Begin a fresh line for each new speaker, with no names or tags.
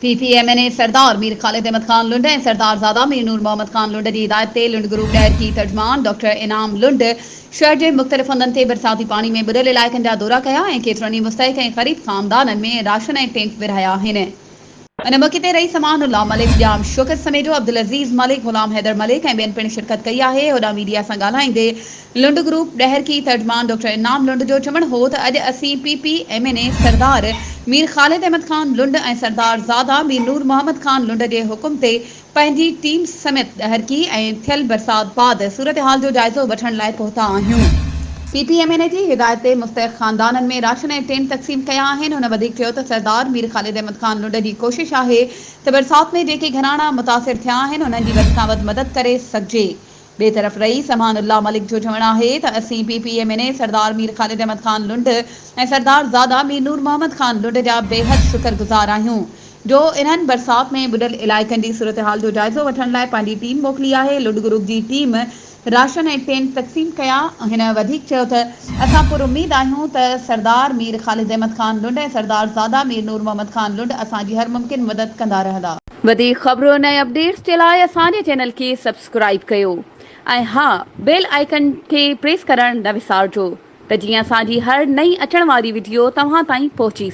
P P M N A Sardar Mir Khalid Ahmed Khan Lund ۽ Sardar Zada Mir Noor Muhammad Khan Lund جي هدايت تي Lund group Daharki ترجمان doctor انعام لنڊ شهر جي مختلف هنڌن تي برساتي پاڻي ۾ ٻڏل علائقن جا دورا ڪيا ۽ ڪيترن ئي مستحق ۽ غريب خاندانن ۾ راشن ۽ ٽينٽ ورهايا آهن. ان موقعي تي رئيس امان الله ملڪ، ڄام شوڪت سميجو، عبدالعزيز ملڪ، غلام حيدر ملڪ ۽ ٻين پڻ شرڪت ڪئي آهي. هوڏانهن ميڊيا سان ڳالهائيندي لنڊ گروپ ڏهرڪي ترجمان ڊاڪٽر انعام لنڊ جو چوڻ هو ته اڄ اسين P P M N A Sardar Mir Khalid Ahmed Khan Lund ۽ Sardar Zada Mir Noor Muhammad Khan Lund جي حڪم تي پنهنجي ٽيم سميت ڏهرڪي ۽ ٿيل برسات بعد صورتحال جو جائزو وٺڻ لاء پهتا آهيون. P P M N A جي هدايت تي مستحق خاندانن ۾ راشن ۽ ٽينٽ تقسيم ڪيا آهن. هن وڌيڪ چيو ته سردار مير خالد احمد خان لنڊ جي ڪوشش آهي ته برسات ۾ جيڪي گهراڻا متاثر ٿيا آهن انهن جي وڌ کان وڌ مدد ڪري سگهجي. ٻئي طرف رئيس امان الله ملڪ جو چوڻ آهي ته اسين P P M N A Sardar Mir Khalid Ahmed Khan Lund ۽ Sardar Zada Mir Noor Muhammad Khan Lund جا بيحد شڪر گذار آهيون جو انهن برسات ۾ ٻڏل علائقن جي صورتحال جو جائزو وٺڻ لاء پنهنجي ٽيم موڪلي آهي لنڊ گروپ جي ٽيم راشن ۽ ٽينٽ تقسيم ڪيا هن وڌيڪ چيو ته اسان پر اميد آهيون ته سردار مير خالد احمد خان لنڊ ۽ سردار زاده مير نور محمد خان لنڊ اسان جي هر ممڪن مدد ڪندا رهندا. وڌيڪ خبرن ۽ اپڊيٽس جي لاء اسان جي چينل کي سبسڪرائيب ڪيو ۽ ها بيل آئيڪن کي پريس ڪرڻ نه وسارجو ته جيئن اسان جي هر نئين اچڻ واري وڊيو توهان تائين پهچي.